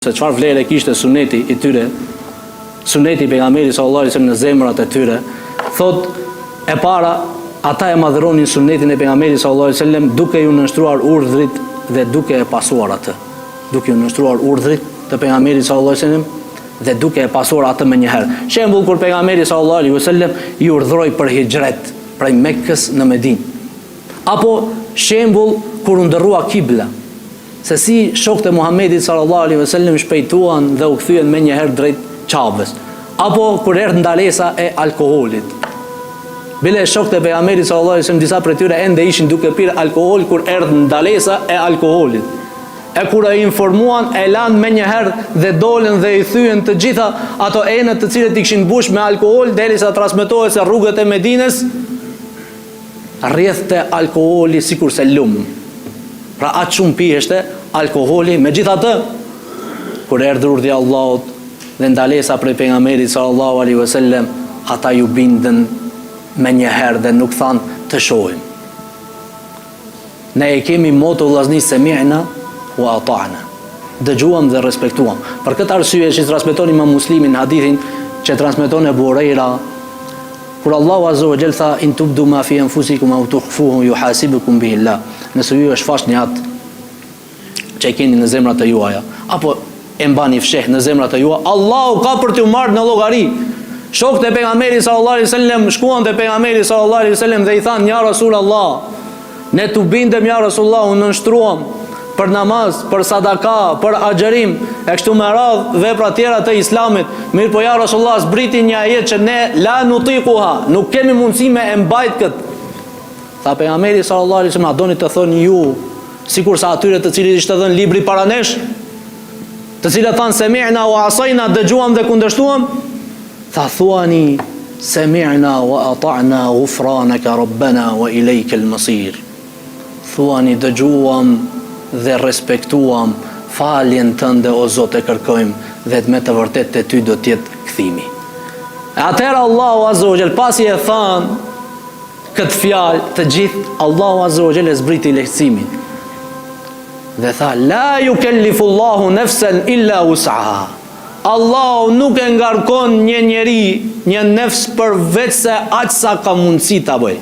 se çfarë vlere kishte suneti i tyre, suneti i pejgamberit sallallahu alaihi wasallam në zemrat e tyre, thotë e para ata e madhëronin sunetin e pejgamberit sallallahu alaihi wasallam duke iu nënshtruar urdhrit dhe duke e pasuar atë, duke iu nënshtruar urdhrit të pejgamberit sallallahu alaihi wasallam dhe duke e pasuar atë menjëherë. Shembull kur pejgamberi sallallahu alaihi wasallam i urdhëroi për hixhret prej Mekës në Medinë. Apo shembull kur u ndërrua kibla, se si shokët e Muhamedit sallallahu alaihi wasallam shpejtuan dhe u kthyen menjëherë drejt Qabes. Apo kur erdhi ndalesa e alkoolit. Bile shokët e pejgamberit sallallahu alaihi wasallam disa prej tyre ende ishin duke pirë alkool kur erdhi ndalesa e alkoolit. E kur e informuan e lanë menjëherë dhe dolën dhe i thyen të gjitha ato enët të cilët i kishin mbush me alkool derisa transmetohet se rrugët e Medinës rrjedhte alkooli sikurse lum. Pra aq shumë piheshte alkooli, megjithatë kur erdhi urdhri i Allahut dhe ndalesa prej pejgamberit sallallahu alaihi wasallam, ata iu bindën menjëherë dhe nuk thanë të shohim. Ne e kemi moto vllazni semi'na wa ata'na. Dëgjuam dhe respektuam. Për këtë arsye që transmeton Imam Muslimi në hadithin që transmeton Ebu Hurejra, kur Allahu azza wa jall tha in tubdu ma fi anfusikum aw tukhfuhu yuhasibukum bihi Allah. Nëse ju e shfaqni atë që e keni në zemrat e juaja, apo e mbani fsheh në zemrat e juaja, Allahu ka për t'ju marrë në llogari. Shokët e pejgamberit sallallahu alaihi wasallam shkuan te pejgamberi sallallahu alaihi wasallam dhe i thanë ja Rasulullah, ne t'u bindëm ja Rasulullah, u nënshtruam për namaz, për sadaka, për agjërim e kështu me radhë vepra tjera të Islamit. Mirëpo ja Rasulullah zbriti një ajet që ne la nutikuha, nuk kemi mundësi me e mbajt kët. Tha pejgamberi sallallahu alaihi wasallam, a doni të thoni ju Sikurse atyre të cilët ishte dhënë libri para nesh, të cilët thanë semi'na wa asajna, dëgjuam dhe kundërshtuam, tha thuani semi'na wa ata'na ghufranaka rabbana wa ilayka al-masir. Thuani dëgjuam dhe respektuam faljen tënde o Zot e kërkojmë dhe me të vërtetë te ty do të jetë kthimi. E atëherë Allahu azza wa jall pasi e thanë Këtë fjalë të gjithë Allahu Azza wa Jall e zbriti lehtësimin. Dhe tha la yukellifu Allahu nafsan illa wus'aha. Allahu nuk e ngarkon një njeri, një nefs përveç se aq sa ka mundësi ta bëjë.